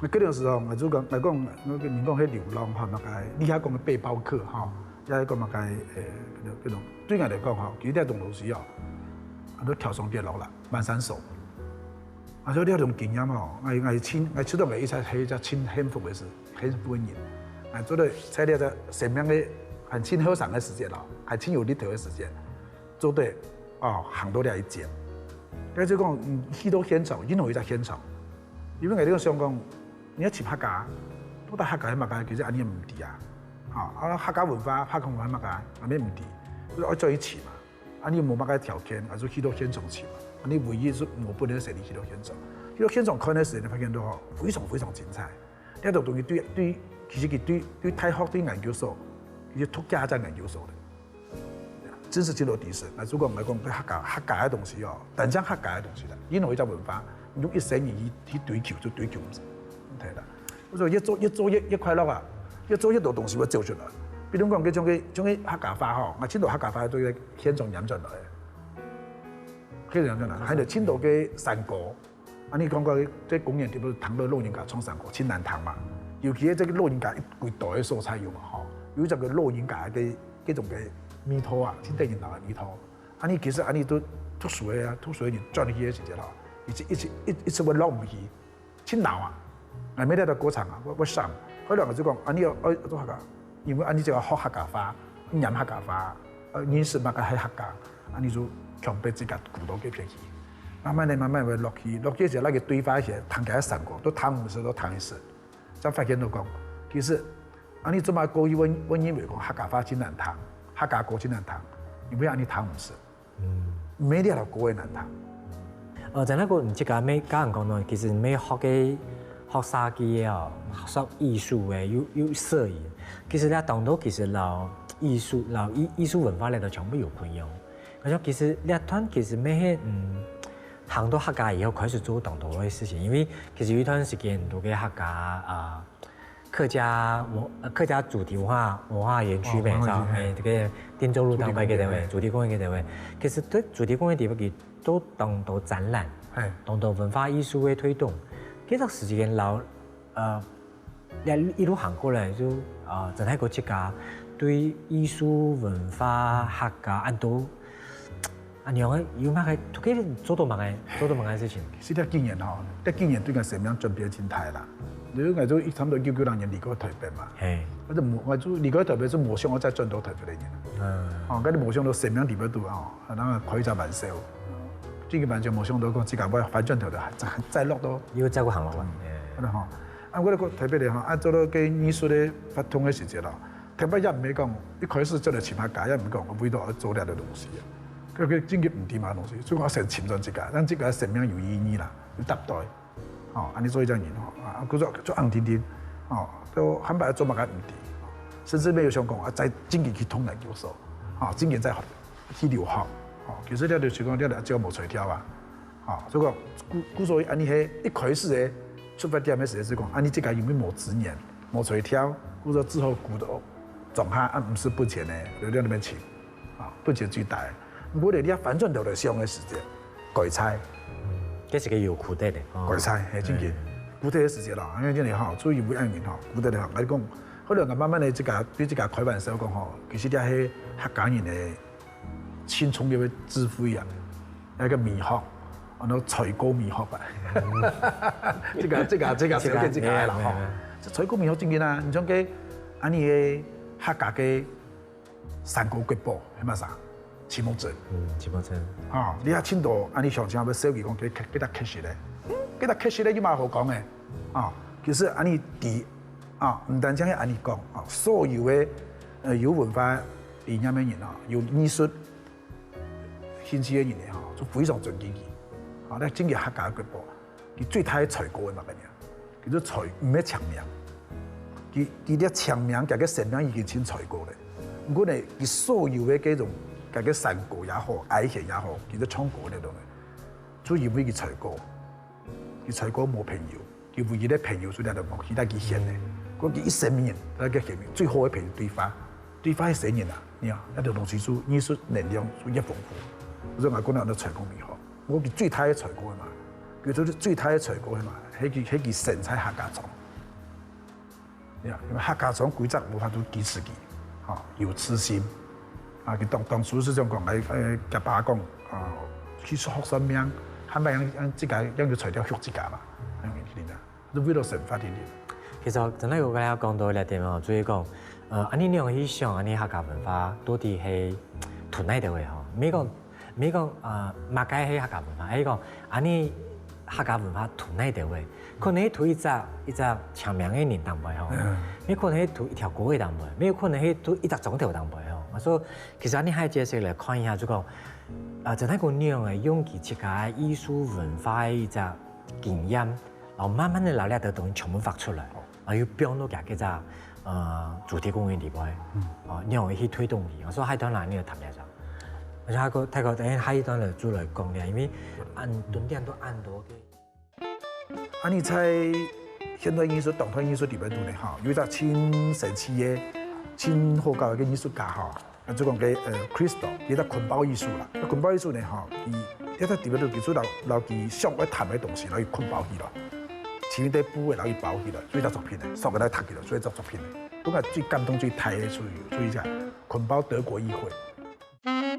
該个時候，𠊎就講，𠊎講，𠊎跟你講，該流浪吼，麼个，你遐講个背包客吼，也講麼个，呃，該種，對𠊎來講吼，其實這種東西哦，很多挑上跌落啦，蹣山手。啊，所以這種經驗吼，𠊎，𠊎盡，𠊎覺得𠊎一直係一隻盡幸福个事，幸福个人。𠊎做得在這隻生命个還盡後生个時節咯，還盡有力頭个時節， 做得，哦，行到這一節。該就講，嗯，去到現場，任何一隻現場，因為𠊎兜想講，你愛尋客家，到底客家係麼个，其實恁樣毋知啊。吼，啊，客家文化、客家文化係麼个，恁樣毋知，所以愛做一起嘛。恁樣無麼个條件，𠊎就去到現場尋嘛。恁樣唯一係無不能係你去到現場，去到現場看个時間，你發現到吼，非常非常精彩。這種東西對對，其實佢對對大學對研究所，其實讀家在研究所个，真係真有意思。𠊎就講，𠊎講客家客家个東西哦，單淨客家个東西啦，任何一隻文化，你用一生人去去追求，就追求毋成，對啦。 所以越做越做越越快樂啊，越做越多東西會走出來。比如講，該種个種个客家話吼，𠊎盡多客家話都在現場演出來，可以演出來，還有盡多个山歌。啊，你講過在公園裡背聽到老人家唱山歌，盡難聽嘛。尤其這個老人家一歸堆个所在有嘛吼，有一隻个老人家个這種个味道啊，盡得人个味道。啊，你其實啊，你都讀書个啊，讀書个人轉去个時節吼，一直一直一一直會落毋去。 盡惱啊！𠊎每日都過程啊，𠊎𠊎想，後來𠊎就講，恁樣愛愛做客家，因為恁樣就愛學客家話，念客家話，呃，認識麼个係客家，恁樣就強迫自家跍到該片去。慢慢个、慢慢个落去，落去个時節，該個對話个時節，聽佢个山歌，都聽毋識，都聽毋識。正發現到講，其實恁樣做麼个過去會會認為講客家話盡難聽，客家歌盡難聽，因為恁樣聽毋識。 毋係這條歌个難聽。呃，在該個你自家每家人講呢，其實每學个學設計个哦，學藝術个，又又攝影，其實這當多其實摎藝術、摎藝藝術文化來到全部有關係。我想其實這段其實乜係嗯，行到客家以後開始做當多个事情，因為其實有一段時間，很多个客家啊。 客家文呃客家主題文化文化園區咩，哦，文化園區，係，嘿。欸，這個汀州路當中該個位，主題公園該個位。其實對主題公園地方，佢做當多展覽，嘿。當多文化藝術个推動。該段時間摎呃，一一路行過來就啊，真係個自家對藝術文化、客家恁多 啊，你講有麼个，佢做到麼个，做到麼个事情？係這幾年吼，這幾年對𠊎生命轉變真大啦。因為𠊎就差毋多一九九六年離開台北嘛，嘿。𠊎就無，𠊎就離開台北就無想愛再轉到台北个人。嗯。哦，𠊎就無想到生命裡背肚哦，還能開一隻玩笑。這個玩笑無想到講自家會翻轉頭的，再再落到又再過行了嘛。嗯，係吼。啊，𠊎就講台北个吼，啊，做到个藝術个活動个時節咯， 特別也毋係講一開始做來尋客家，也毋係講為到愛做這個東西啊。佢佢真个毋知麼東西，所以講先尋轉自家，讓自家生命有意義啦，有搭對。吼，恁樣做一隻人吼，啊，故所就硬定定，吼，都還白做麼个毋知，甚至沒有想講啊，再正經去讀研究所，吼，正經再去留學，吼，其實這就是講這個就無才調啊。 吼，所以講，故故所以恁樣係一開始个出發點个時節係講，恁樣自家因為無資源，無才調，故所只好孤獨，總下啊毋使分錢个，就在該邊尋，啊，分錢最大个。毋過呢，你愛翻轉頭來想个時節，改菜，這係個有苦的个，哦。改菜，係，正經。嗯。苦的个時節咯，因為真个吼，做一位藝人吼，苦的个吼，𠊎講，後來𠊎慢慢个自家對自家開玩笑講吼，其實這係客家人个 青春个智慧啊，那個美學，安到採購美學啊。這個這個這個小姐自家个啦吼。這採購美學正經啊，你像个恁樣个客家个山歌國寶，係麼儕？徐夢珍。嗯，徐夢珍。吼，你也盡多恁樣鄉親會笑佢講，佢佢佢較客氣咧，嗯，佢較客氣咧，有麼好講个？啊，其實恁樣知啊，毋單淨係恁樣講啊，所有个呃有文化理念个人啊，有藝術 興趣个人呢，吼，就非常尊敬佢。吼，該正經客家个國寶，佢最大个才高个麼个呢？佢就才毋係青盲，佢佢个青盲，佢个生命已經盡才高咧。毋過呢，佢所有个這種，佢个山歌也好，愛情也好，佢个唱歌个東西，就因為佢才高，佢才高無朋友。 佢唯一个朋友就在該講，佢帶佢選个。嗯。佢佢一生命，帶佢選命，最好个朋友對話，對話个生命啊，你看，該種東西就藝術能量就越豐富。所以𠊎講了，安到才高美學，𠊎佢最大个才高个嘛，佢就係最大个才高个嘛，係佢係佢生在客家庄。你看，因為客家庄規則無法度支持佢，吼，有自信。啊，佢當當初係想講，哎哎，佢爸講，啊，去學算命，還毋係讓讓自家讓佢材料學自家嘛，恁樣个。 就為了生活定定。其實真个有跟大家講到這點哦，所以講，呃，恁樣你用去想，恁樣客家文化到底係同哪位吼？毋係講毋係講呃，麼个係客家文化，係講恁樣客家文化同哪位？可能係同一隻一隻青盲个人同位吼，嗯。也可能係同一條歌个同位，也可能係同一隻庄頭同位吼。所以其實恁樣還解釋來看一下，就講啊，陳太公仰仔用佢自家个藝術文化个一隻經驗，然後慢慢个摎這兜東西全部畫出來，然後又放到佢个這隻呃主題公園裡背，哦，仰仔去推動佢，所以下一段來你就談一下。而且太公，太公，等下下一段來就來講了，因為恁多點都恁多个。恁呢在現代藝術、當代藝術裡背肚呢，吼，有一隻盡神奇个、盡好搞个藝術家吼， 啊，就講个呃，Crystal，佢个捆包藝術啦。啊，捆包藝術呢，吼，佢這隻特別就佢就摎摎佢想愛談个東西，摎佢捆包起來，前面个布个摎佢包起來，做一隻作品呢，手个來托起來，做一隻作品呢。本來最感動最大个，所以所以講捆包德國議會。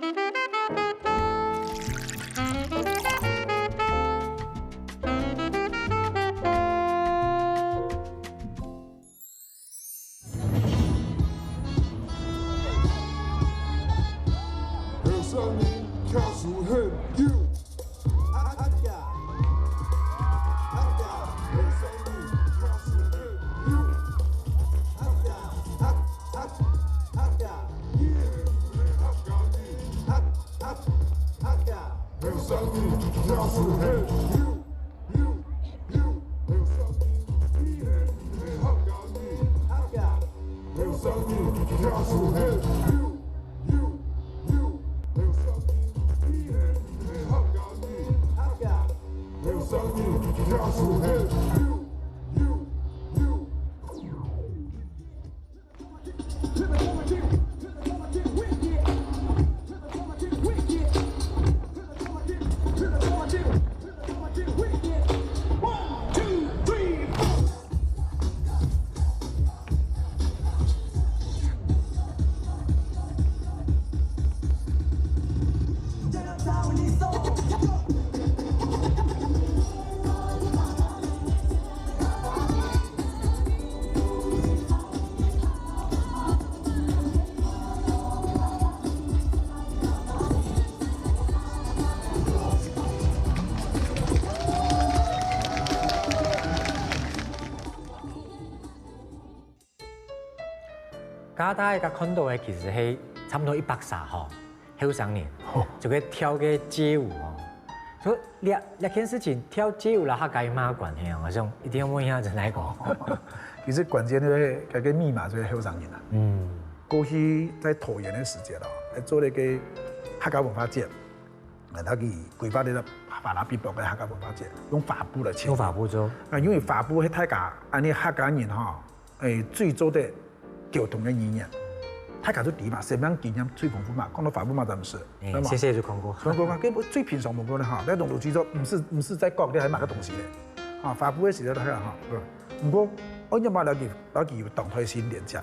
加拿大个看到个其實係差毋多一百儕吼，後生人，吼。就係跳个街舞吼。所以這這件事情跳街舞摎客家有麼个關係啊？𠊎想一定愛問一下陳太公。其實關鍵就係該個密碼就係後生人啊。嗯。過去在桃園个時節咯，還做了一個客家文化節，啊，佢規劃了一個巴拉比伯个客家文化節，用花布來慶祝。用花布做。啊，因為花布係大家，恁呢客家人吼， 欸，最做得溝通个語言。大家都知嘛，生命經驗最豐富嘛，講到花布嘛，咱毋識，哎，對嘛？謝謝就看過。看過嘛，根本最平常無講个哈，該種東西就毋識毋識在講，你還麼个東西咧？啊，花布个時候大家哈，嗯。毋過，我仰般摎佢摎佢有當代性連接，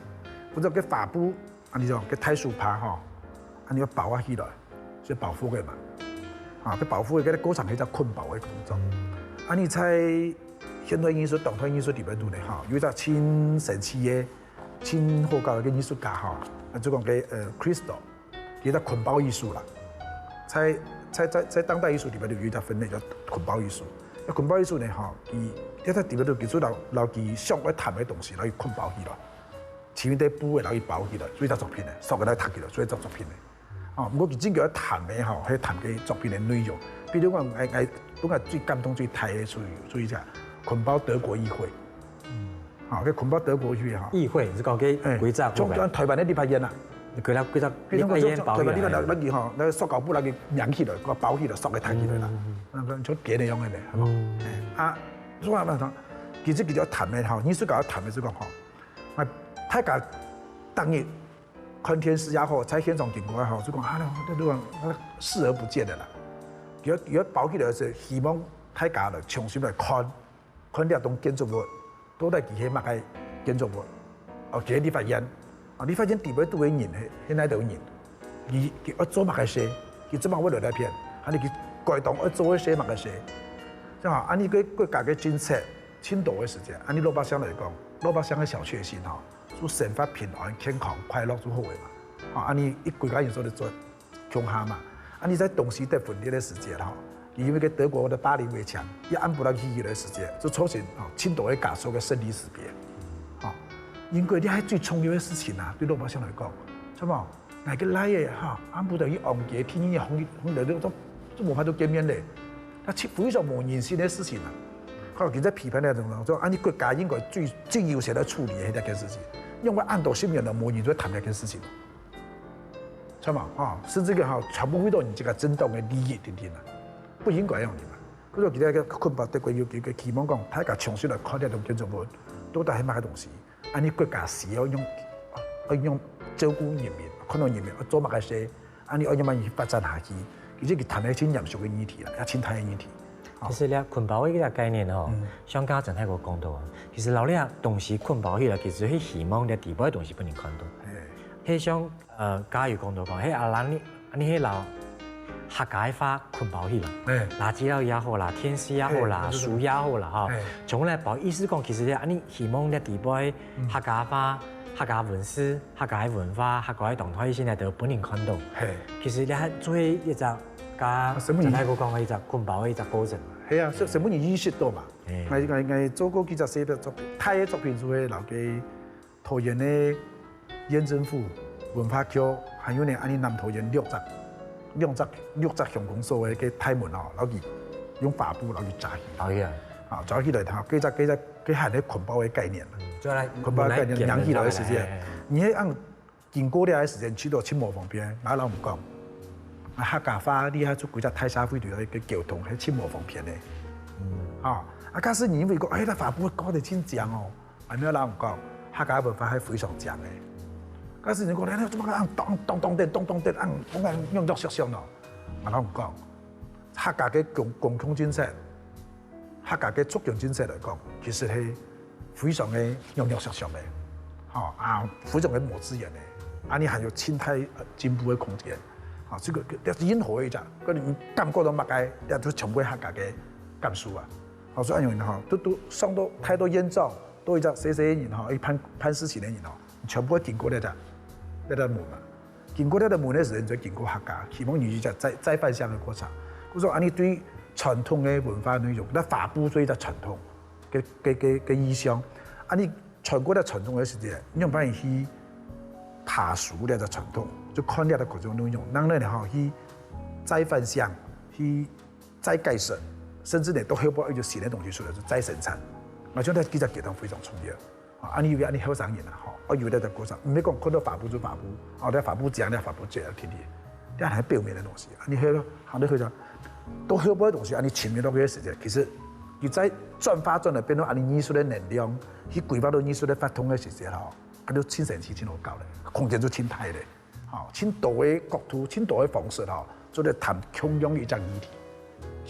或者个花布，恁呢種个大手帕吼，恁呢愛包啊起來。 所以包袱个嘛。啊，該包袱个該個過程係一隻捆包个動作。嗯。啊，你在現代藝術、當代藝術裡背肚呢，哈，有一隻盡神奇个、盡好搞个藝術家哈，啊，就講个呃，Crystal，佢个捆包藝術啦。在在在在當代藝術裡背肚有一隻分類叫捆包藝術。該捆包藝術呢，哈，佢這隻裡背肚佢就摎摎佢想愛談个東西，摎佢捆包起來。前面个布个摎佢包起來，做一隻作品呢，手个來托起來，做一隻作品呢。 哦，毋過佢真正愛談个吼，係談个作品个內容。比如講，𠊎𠊎本來最感動最大个，所以所以講捆包德國議會。嗯。吼，該捆包德國議會吼。議會，你係講个哎，規則，像像台灣个立法院啊。規則規則，比如講，立法院包起來。像像台灣立法院，摎佢吼，該塑膠布摎佢黏起來，包起來，塑个托起來啦。嗯。像別个樣个呢，係無？嗯。哎，啊，所以講，其實佢愛談个吼，藝術家愛談个就講吼，啊，大家逐日 看電視也好，在現場經過也好，就講啊，這這這視而不見个啦。佢愛佢愛包起來係希望大家來重新來看，看這棟建築物，到底佢係麼个建築物？哦，佢係立法院，哦，立法院裡背肚个人係係哪兜人？佢佢愛做麼个事？佢做麼个會來這片？還有佢該棟愛做个事麼个事？像吼，恁呢个國家个政策，盡多个時間，恁呢老百姓來講，老百姓个小確幸吼， 就生活平安、健康、快樂就好个嘛。吼，恁呢一歸家人做得做共下嘛。恁呢在東西德分裂个時節吼，因為个德國个巴黎圍牆，一暗晡來起起來个時節，就造成吼盡多个家屬个生離死別。吼，因為這係最重要个事情啊，對老百姓來講，係無？ 𠊎个倈仔哈，暗晡頭去逛街，天天放去，放去都都無法度見面咧。該係非常無人性个事情啊！好，佢在批判个當中，講恁呢國家應該最最優先來處理个這件事情，因為恁多十年都無人在談這件事情，著嘛？哈，甚至个哈，全部為到你這個政黨个利益等等啊，不應該恁樣嘛。所以其實个捆綁德國有幾個希望講，大家重新來看這種建築物，到底係麼个東西？ 恁呢國家需要用，愛用照顧人民，看到人民愛做麼个事，恁呢愛仰般去發展下去。其實佢談个盡嚴肅个議題啦，也盡大个議題。其實這捆包个這个概念吼，像剛剛陳太國講到啊，其實摎這東西捆包起來，其實係希望這底背个東西分人看到。係像呃，嘉瑜講到講，係啊，恁呢恁呢係摎客家个話捆包起來，垃圾也好啦，電視也好啦，書也好啦，吼，從來包意思講，其實恁呢希望這底背客家話、客家文字、客家个文化、客家个當代性來都分人看到。係，其實這係做一隻，甲陳太國講个一隻捆包个一隻過程。係啊，所所以你意識到嘛？𠊎𠊎𠊎做過幾隻細个作品，大个作品就係摎个 桃園个縣政府、文化局，還有呢，恁呢南桃園六隻、兩隻、六隻鄉公所个个大門吼，摎佢用花布摎佢遮起來。好呀，啊，遮起來，吼，這隻這隻這還係捆包个概念。就來捆包个概念，揇起來个時間，你係恁經過這个時間，去到盡無方便，𠊎摎你講，啊客家話你還做幾隻大社會對个溝通，係盡無方便个。吼，啊假使你認為講，哎，該花布搞到盡靚哦， 𠊎愛摎你講，客家文化係非常靚个。假使你講，哎，做麼个恁當當當等，當當等，恁恁樣樣樣想想咯？𠊎摎你講，客家个公公共政策，客家个族群政策來講，其實係非常个樣樣想想个，吼啊，非常个無資源个，恁呢還有盡大進步个空間。吼，這個這任何一隻，可能感覺到麼个，這都全部客家个感受啊。吼，所以恁樣吼，都都上到太多演奏。 都一隻細細个人吼，一辦辦事情个人吼，全部愛經過這隻這隻門嘛。經過這隻門个時陣，就經過客家，希望有一隻再再返鄉个過程。故所恁呢對傳統个文化內容，該花布做一隻傳統个个个个意象，恁呢穿過這傳統个時節，你用辦法去爬梳這隻傳統，就看這隻各種內容，讓人吼去再返鄉，去 再改善，甚至呢，到後背一種新个東西出來，就再生產。𠊎想這幾隻階段非常重要。啊，恁呢有恁呢後生人啊，吼，愛有這隻過程，毋係講看到花布就花布，啊，這花布靚，這花布靚，天天，這還表面个東西。恁呢後行到後生，到後背个東西，恁呢沉入到个時節，其實佢再轉化轉來變到恁呢藝術个能量，去規劃到藝術个活動个時節吼，佢就盡神奇、盡好搞咧，空間就盡大咧。 吼，盡多个角度，盡多个方式吼，做得談共樣一隻議題。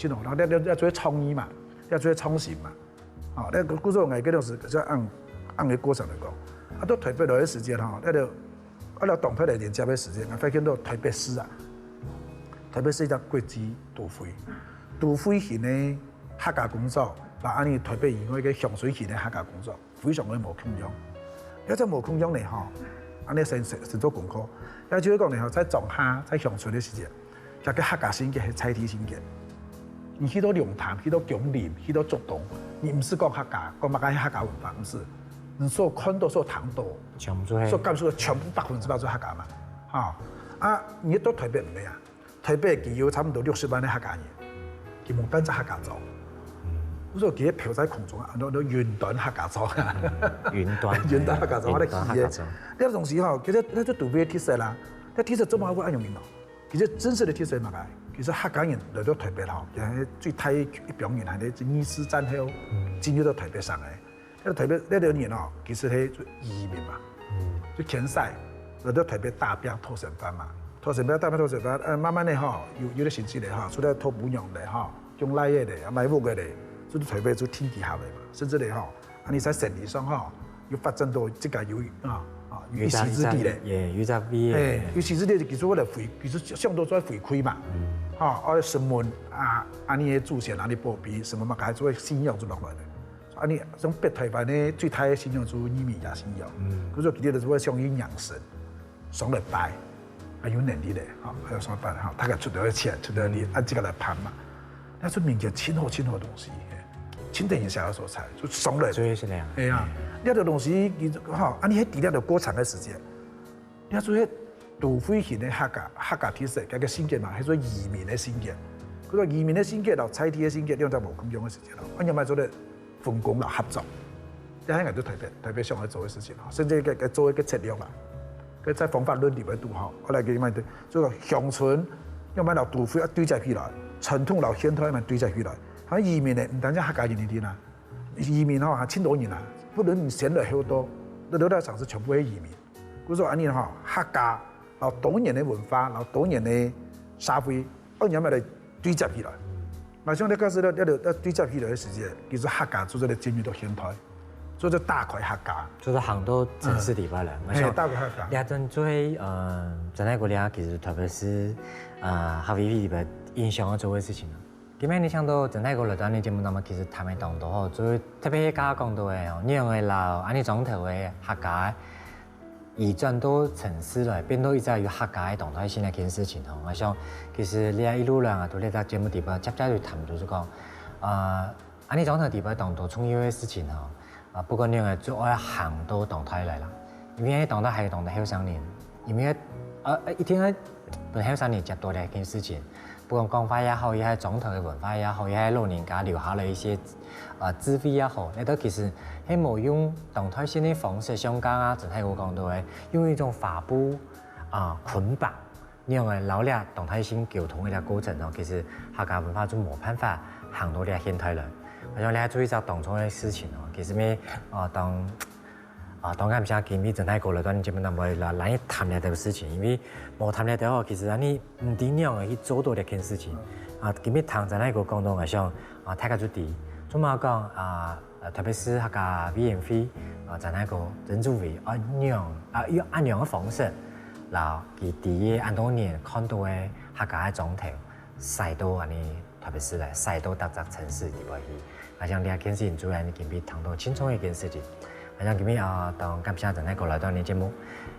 盡好，然後你你你做得創意嘛，你做得創新嘛。吼，你故所𠊎該種係就恁恁个過程來講。啊，到台北來个時間吼，你就啊，到東北來連接个時間，𠊎發現到台北市啊，台北市一隻國際都會，都會型个客家工作，啊，恁呢台北以外个鄉村型个客家工作。 非常个無共樣。這隻無共樣呢吼，恁呢先先先做功課。也就係講呢吼，在庄下，在鄉村个時節，這個客家性格係在地性格。你去到龍潭，去到芎林，去到竹東，你毋使講客家，講麼个係客家文化，毋使。你所看到、所聽到、全部係所感受到，全部百分之百做客家嘛。吼，啊，你到台北毋係啊？ 台北佢有差毋多六十萬个客家人，佢無半隻客家庄。故所佢个飄在空中啊，安到安到雲端客家庄。雲端雲端客家庄，我咧雲端企个。客家庄這東西吼，其實這就都會特色啦。這特色做麼个會恁樣名哦？其實真實个特色嘛个，其實客家人來到台北吼，佢係最大一幫人，還係二次戰後進入到台北上个。 該台北該兜人哦，其實係移民嘛，就遷徙，來到台北打拚討生活嘛，討生活打拚討生活，呃，慢慢个吼，有有兜成績了吼，出來討餔娘了吼，降倈仔了，買屋仔了，所以台北就定居下來嘛，甚至了吼，啊，你在生理上吼，又發展到自家有啊啊有一席之地了。也有隻位哎，有一席之地，其實為了回，其實想到做回饋嘛，吼，愛承蒙啊，啊，你个祖先啊，你保庇，什麼嘛，該做信仰就落來了。 啊，你像北台灣个最大个信仰就義民爺信仰，嗯，佢說佢兜就會相信娘神，上來拜，啊，有能力个，吼，還有上來拜，吼，大家出多少錢，出多少力，啊，自家來辦嘛。該係民間盡好盡好个東西，嘿，盡得人惜个所在，就上來。所以係恁樣。哎呀，這兜東西，你吼，啊，你係在這兜過程个時間，你就係都會型个客家，客家特色，該个性格嘛，係做移民个性格。佢做移民个性格摎在地个性格，兩隻無共樣个時節咯。恁樣嘛做得分工摎合作，這係𠊎對特別特別想愛做个事情吼，甚至个个做一个策略啦，个在方法論裡面都好，後來佢嘛對，所以講鄉村要麼摎都會要對接起來，傳統摎現代嘛對接起來。像移民呢，毋單淨客家人一定啊，移民吼還盡多人啊，不論你先來後到，你到來城市全部係移民。故所恁樣吼，客家摎多元个文化，摎多元个社會，愛仰般來對接起來。𠊎想你假使咧，你你對接起來个時節，其實客家做得進入到現代，做得打開客家。就係行到城市裡背來。嘿，打開客家。這陣最呃，在那個裡其實特別係呃，客委會裡背印象要做个事情啊。今日你聽到陳大哥來到你節目當中，其實談个當多吼，最特別係剛剛講到个吼，仰仔摎恁樣莊頭个客家 移轉到城市來，變到一隻有客家个當代性个一件事情吼。𠊎想，其實這一路來啊，在這隻節目裡背，接接就談到就講，啊，恁樣莊頭裡背當多重要个事情吼，啊，不管仰仔就愛行到當代來啦，因為當代還有當多後生人，因為呃一定愛分後生人接到這件事情， 不管講話也好，也係莊頭个文化也好，也係老人家留下來一些呃智慧也好，該兜其實係無用當代性个方式，像剛剛陳大哥講到个，用一種畫布啊捆綁，仰仔摎這當代性溝通个這過程吼，其實客家文化就無辦法行到這現代來。𠊎想這係一隻當重要个事情吼，其實乜啊當 啊，當感謝今日陳大哥來到節目當中來來談這兜事情，因為無談這兜吼，其實恁樣毋知仰仔去做到這件事情。啊，今日聽陳大哥講到，𠊎想啊，大家就知，做麼講啊，呃特別係客家委員會啊，陳大哥曾主委啊仰啊用恁樣个方式，摎佢在這恁多年看到个客家个莊頭， 徙到恁樣，特別係來徙到逐隻城市裡背去。𠊎想這件事情主要係今晡日談到盡重要一件事情。𠊎想今晡日啊，當感謝陳大哥來到𠊎節目，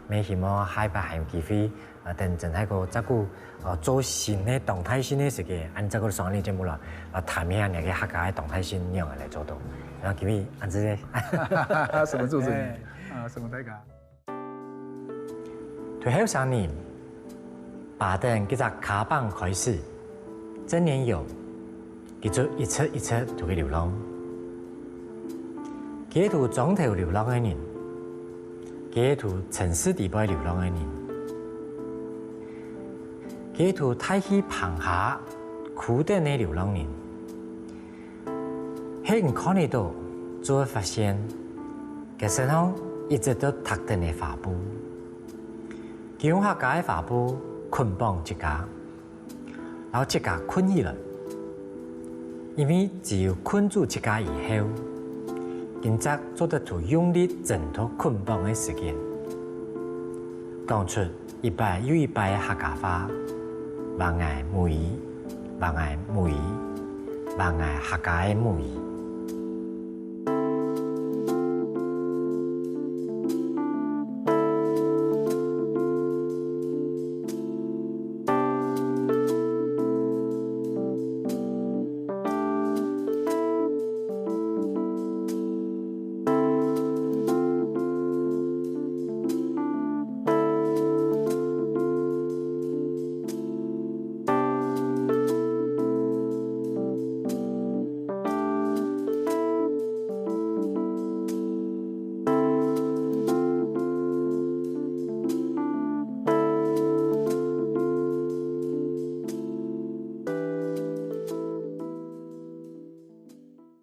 乜希望下一擺還有機會，啊，等陳大哥再過，啊，做新个當代性个時間，恁再過上𠊎節目啦，啊，談一下這个客家个當代性仰仔來做到。然後今晡日恁仔咧。承蒙主持人，啊，承蒙大家。 對後生人，把等佢隻卡棒開始，正年有，佢就一直一直在該流浪。佢在莊頭流浪个人，佢在城市裡背流浪个人，佢在大氣挷下苦等个流浪人。 係你看得到，就會發現，佢身項一直都䌈等个花布。佢用客家个花布捆綁自家，摎自家綑起來。因為只有綑住自家以後，正正做得出用力掙脫捆綁个時間，講出 一擺又一擺个客家話，還𠊎母語，還𠊎母語，還𠊎客家个母語。